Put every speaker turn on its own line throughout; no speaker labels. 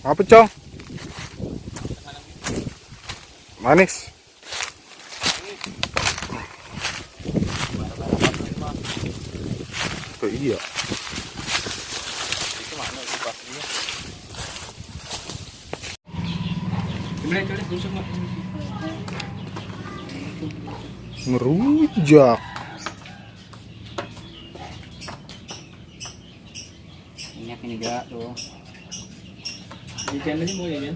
Apa, Cong? Manis. Oh, iya. Ngerujak.
Minyak ini gak tuh.
Ikan aja mau ya kan?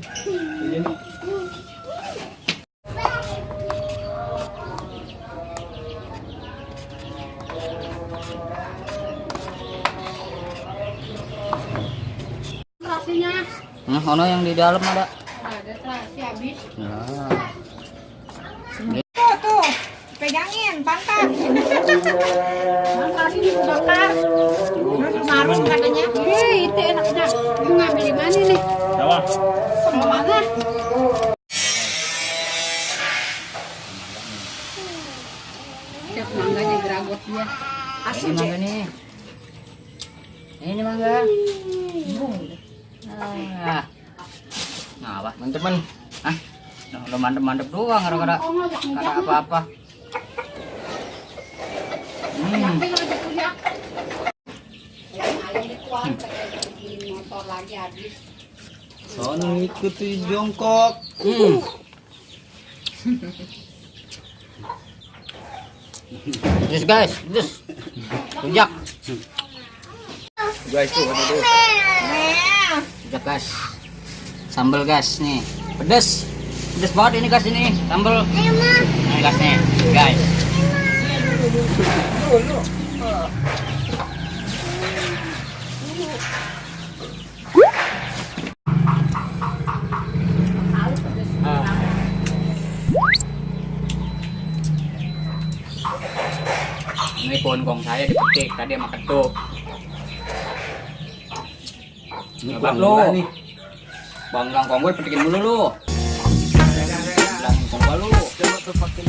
Terasinya
Ono yang di dalam ada.
ada terasi habis.
Nah.
Tuh, pegangin, pangkat. Terasi dibakar. Marun katanya. Itu enaknya. Lu ngambil di mana nih?
Sawah.
Sama mana? Siap mangganya geragot dia.
Ini mangga nih. Ini mangga. Ah. Nah, apa? Mantep man. Hah? Lo mantep-mantep doang gara-gara kata apa-apa.
Motor lagi habis.
Sono ikuti jongkok.
Yes guys, yes. Rujak.
Guys tuh ada tuh.
Rujak guys. Sambal guys nih. Pedes. Pedes banget ini guys ini. Sambal. Ini guys nih, guys. Ini kongkong saya dipetik tadi sama ketuk. Ngebak lu. Bang kongkong gue petikin dulu lu. Bilangin sama lu.
Coba tuh pakai